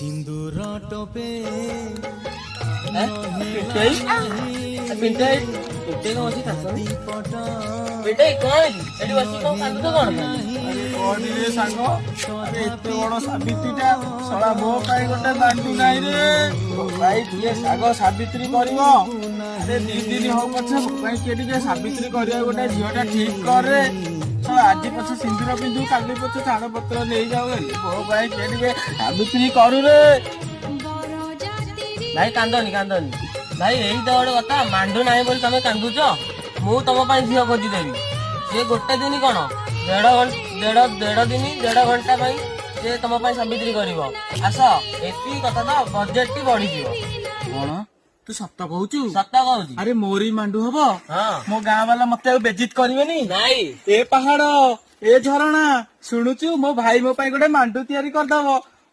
ସିନ୍ଦୁର ଟୋପେ। ପିଣ୍ଟେଇ, ପିଣ୍ଟେଇ, ପିଣ୍ଟେଇ, କଣ ବସି କାନ୍ଦୁଛନ୍ତି? ପିଣ୍ଟେଇ, କଣ ହେଇଛି? ଏଠି ବସି କଣ କାନ୍ଦୁଛ କଣ ପାଇଁ? ଆରେ କହନି ରେ ସାଙ୍ଗ। ଆରେ, ଏତେ ବଡ ସାବିତ୍ରୀଟା, ଶଳା ମୋ ପାଇଁ ଗୋଟେ ମାଣ୍ଡୁ ନାହିଁ ରେ। ମୋ ପାଇଁ କିଏ ଶାଗ ସାବିତ୍ରୀ କରିବ? ଆରେ, 2 ଦିନ ହଉ ପଛେ ମୋ ପାଇଁ କିଏ ଟିକେ ସାବିତ୍ରୀ କରିବାକୁ ଗୋଟେ ଝିଅଟା ଠିକ କରେ। ଶଳା, ଆଜି ପଛେ ସିନ୍ଦୁର ପିନ୍ଧୁ, କାଲି ପଛେ ଛାଡ ପତ୍ର ନେଇଯାଉ, ହେଲେ ମୋ ପାଇଁ କିଏ ଟିକେ ସାବିତ୍ରୀ କରୁ ରେ। ଭାଇ, କାନ୍ଦନି, କାନ୍ଦନି ଭାଇ। ଏଇ ତ ଗୋଟେ କଥା, ମାଣ୍ଡୁ ନାହିଁ ବୋଲି ତମେ କାନ୍ଦୁଛ। ମୁଁ ତମ ପାଇଁ ଝିଅ ଖୋଜିଦେବି। ସିଏ ଗୋଟେ ଦିନ କଣ, ଦେଢ ଘଣ୍ଟା, ଦେଢ ଦିନ, 1.5 ଘଣ୍ଟା ପାଇଁ ସିଏ ତମ ପାଇଁ ସାବିତ୍ରୀ କରିବ। ଆସ, ଏତିକି କଥା ତ, ବଜେଟ ଟି ବଢିଯିବ। କଣ, ତୁ ସତ କହୁଛୁ? ସତ କହୁଛି। ଆରେ, ମୋରି ମାଣ୍ଡୁ ହବ? ହଁ। ମୋ ଗାଁ ବାଲା ମତେ ଆଉ ବେଜିତ କରିବେନି? ନାଇଁ। ଏ ପାହାଡ, ଏ ଝରଣା, ଶୁଣୁଛୁ? ମୋ ଭାଇ ମୋ ପାଇଁ ଗୋଟେ ମାଣ୍ଡୁ ତିଆରି କରିଦବ।